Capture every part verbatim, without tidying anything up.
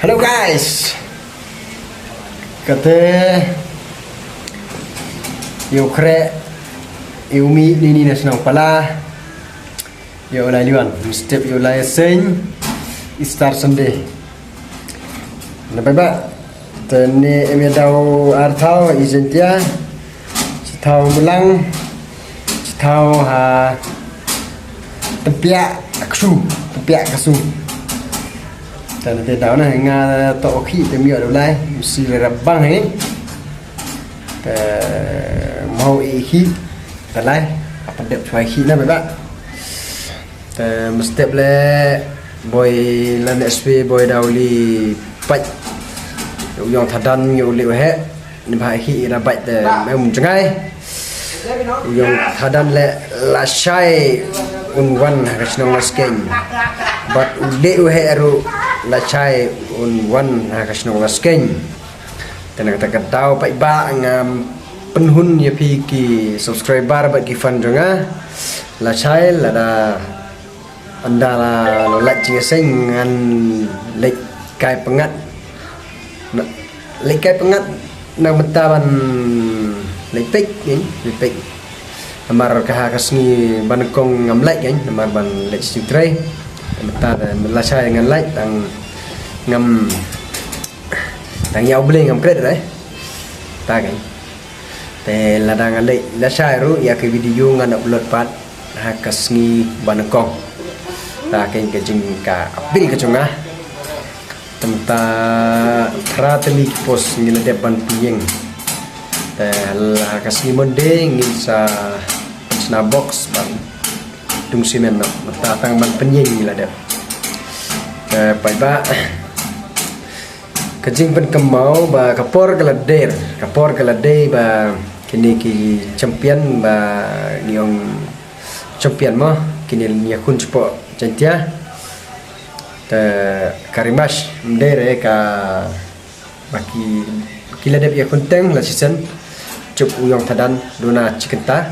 Hello guys. Kata ïa u khreh ïa u mih ni ni na shnong Pala. Ïa u lai liwan mstep ïa u lai seng Easter Sunday. Na bai ba te ni em ïa daw ar thaw i jentia. Chi thaw mulang, chi thaw ha tempiak ksu, tempiak ksu. Te na te daw na nga to khi te miok daw lai msi le rabang he. Te mau i khi te lai apa dep chwai khi na ba. Te mstep le boy lan S P boy daw li pait. U yong thadan yu li he. Ni ba hi ira bait te mem jngai. U yong thadan le lashai un wan ha ka shnong Laskeng. Bat u de u he ru lashai un wan ha ka shnong Laskeng. Te na kata ka daw paidbah ngam pynhun ïa phi ki subscriber bad ki fan jong nga. Lashai lada ynda la lait jingïaseng ngan leit kai pyngngad. Leit kai pyngngad nang mynta ban leit peit, leit peit. Namar ka ha ka sngi ba nyngkong ngam lait, namar ban leit sting trei. Mynta da lashai ngan lait tang ngam tang ïa u Blei ngam kret re. Ta kan. Te lada ngan leit lashai ruh ïa ka video ngan upload pat ha ka sngi ba nyngkong. Ta kan ka jing ka appeal ka jong nga. Tymta phra tylli ki post ngi la dep ban pynïeng. Te ha ka sngi Monday ngin sa shna box ban dung simen noh. Mynta tang ban pynïeng ngi la dep. Te paidbah ka jingpynkynmaw ba ka por ka la der, ka por ka la dei ba kine ki champion ba ngi ong champion mo, kine ïakhun shapoh Jaintia. Te ka rematch ym dei re ka ba ki, ki la dep ïakhun teng la shisien. Chup u yong thadan duna chikynta.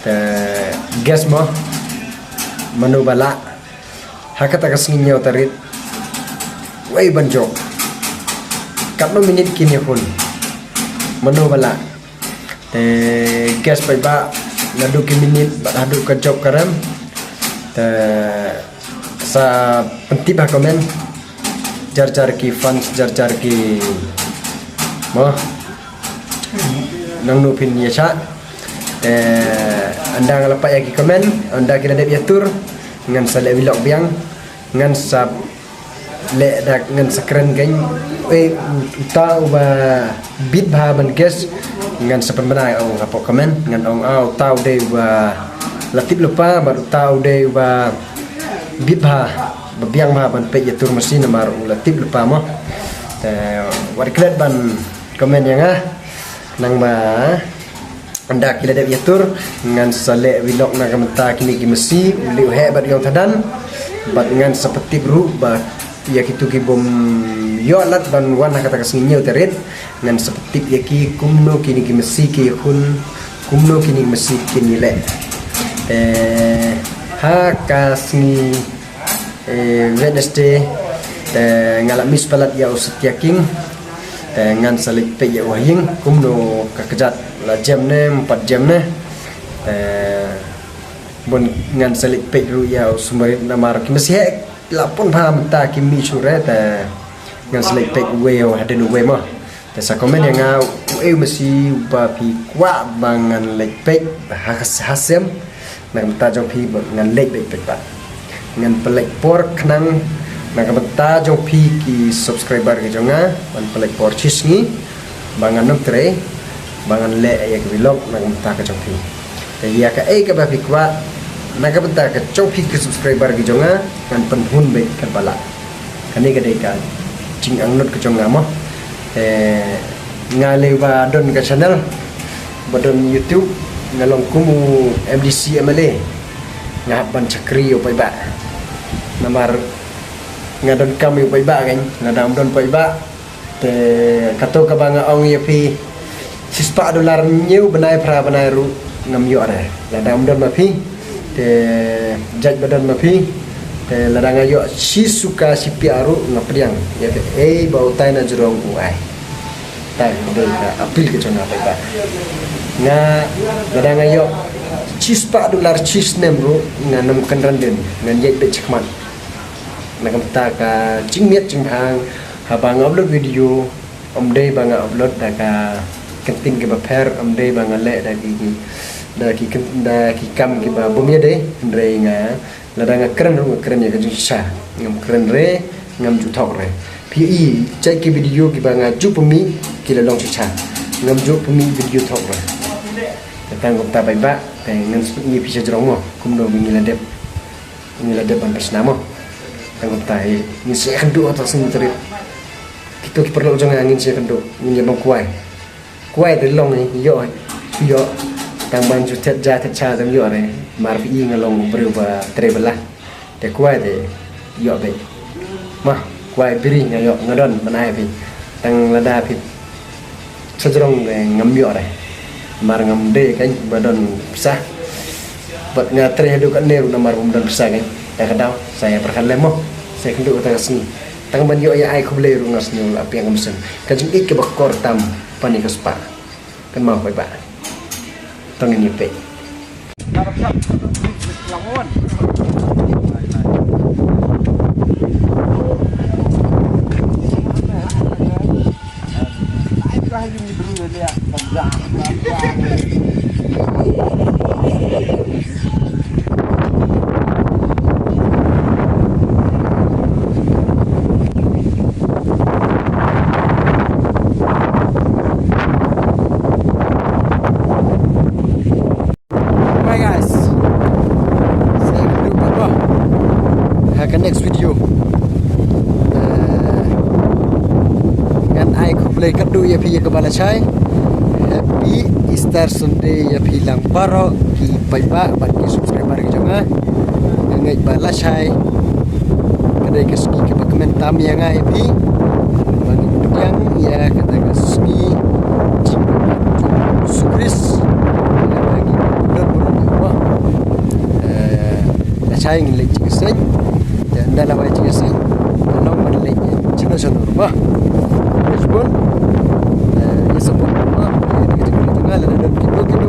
Te guess mo mano ba lah ha kata ka sngi hynñiew tarik. Wei ban jop katno minit kin ïakhun. Mano ba lah. Te guess paidbah naduh ki minit bad haduh ka jop ka rem. Te sa pyntip ha comment. Jar jar ki fans, jar jar ki mo. Nangno phin ïa shah. Te ynda nga la pait ïa ki comment, ynda ki la dep ïa tur, ngan sa leh vlog biang, ngan sa leh da ngan sa kren kein, eh, uta uba bit bha ban guess, ngan sa pynbna ong hapoh comment, ngan ong ah, uta u dei uba la tip lypa, bad uta u dei uba bit bha, ba biang bha ban peit ïa tur masi namar u la tip lypa mo. Te wat klet ban comment ïa nga, nang ba ynda ki la dep ïa tur, ngan sa leh vlog na ka mynta kine ki masi, u leh u heh bad yong thadan, bad ngan sa pyntip ruh ba ïa kitu ki bym ïoh lad ban wan ha kata ka sngi hynñiew tarik, ngan sa pyntip ïa ki kumno kine ki masi ki ïakhun, kumno kine ki masi kin ïaleh. Eh, ha ka sngi eh, Wednesday, te nga la miss palat ïa u Satya King, te ngan sa leit peit ïa u ha ïing, kumno ka kjat la jem ne, ym pat jem ne, te bun ngan sa leit peit ruh ïa u Sumarit namar ki masi heh, la pun bha mynta ki mih shuh re, te ngan sa leit peit uwei ïa u hadien uwei mo. Te sa comment ïa nga uei u masi uba phi kwah ba ngan leit peit ha, ha sem na ka bynta jong phi ba ngan leit beit peit pat. Ngan pynleit por khnang na ka bynta jong phi ki subscriber ki jong nga, ngan pynleit por shi sngi ba ngan ym trei ba ngan leh ïa ka vlog na ka bynta ka jong phi. Te ïa kaei kaba phi kwah na ka bynta ka jong phi ki subscriber ki jong nga ngan pynhun beit katba lah. Kane ka dei ka jingangnud ka jong nga mo. Te nga lei ba don ka channel, ba don YouTube, nga long kum u M D C M L A. Nga hap ban shakri ïa u paidbah. Namar nga donkam ïa u paidbah kan, lada ym don paidbah. Te kato kaba nga ong ïa phi, shispah dollar hynñiew bnai phra bnai ruh ngam ïoh re lada ym don ma phi. Te jait ba don ma phi, Eh, lada nga ïoh shi suka shi piah ruh nga pdiang. Ïa te ei ba utai na jrong u ai. Tai ka dei ka appeal ka jong nga paidbah. Nga lada nga ïoh shi spah dollar shi snem ruh ngan ym kynran dien, ngan ïaid beit shakhmat. Na ka bynta ka jingmiat jingbha haba nga upload video, ym dei ba nga upload da ka kyntien kiba pher, ym dei ba nga leh da ki, ki da ki kyn- da ki kam kiba bym ïadei, hynrei nga lada nga kren ruh nga kren ïa ka jingshisha. Ngam kren re, ngam ju thok re. Phi i, jait ki video kiba nga ju pynmih ki la long shisha. Ngam ju pynmih video thok re. Te tang kumta paidbah, te ngan sngewthuh ïa phi sha jrong mo, kumno ba ngi la dep. Ngi la dep ban pynshna mo. Tang kumta hi, ngin sa ïakynduh ha ka sngi tarik. Kito ki paralok jong nga ngin sa ïakynduh, ngin ïa bam kwai. Kwai te long hi, ïoh hi, ïoh. Tang ban shu thied ja thied sha te ym ïoh re. Mar phi i nga long u briew ba trei bylla. Te kwai te ïoh beit. Ma, kwai bri nga ïoh, nga don ban ai phi. Tang lada phi sha jrong te ngam ïoh re. Mar ngam dei kein ba don pisa. Bad nga trei haduh katne ruh namar bym don pisa kein. Te ka daw sa ïa pyrkhat lem mo. Sa ïakynduh kata ka sngi. Tang ban ïoh ïa ai khublei ruh nga sngew la pdiang ka mynsiem. Ka jingïeit kaba kor tam pan ïa ka spah. Kynmaw paidbah. To ngin ïa peit. Bye guys. Sa ïakynduh pat mo ha ka next video. Eh, ngan ai khublei katto ïa phi ïa kaba lashai. Happy Easter Sunday ïa phi lang baroh ki paidbah bad ki subscriber ki jong nga. Nga ngeit ba lashai ka dei ka sngi kaba kmen tam ïa nga ïa phi. Ba ngin pdiang ïa kata ka sngi jingdon jong u Jisu Khrist. Ïa ba ngin don burom ïa u. Eh, lashai ngin leit jingïaseng. Te ynda la wai jingïaseng, ka long ban leit ïa shano shano ruh mo. Khublei shibun. Eh, ïa support mo. Ïa ka jingkyrmen jong nga lada don kino kino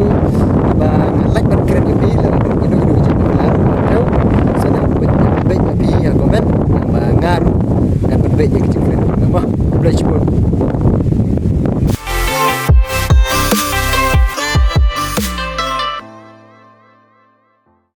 ba nga lait ban kren ïa phi, lada don kino kino ka jingkyrmen ruh, sa nang pynbeit ïa phi ha comment. Ba nga ruh ngan pynbeit ïa ka jingkren jong nga mo. Khublei shibun.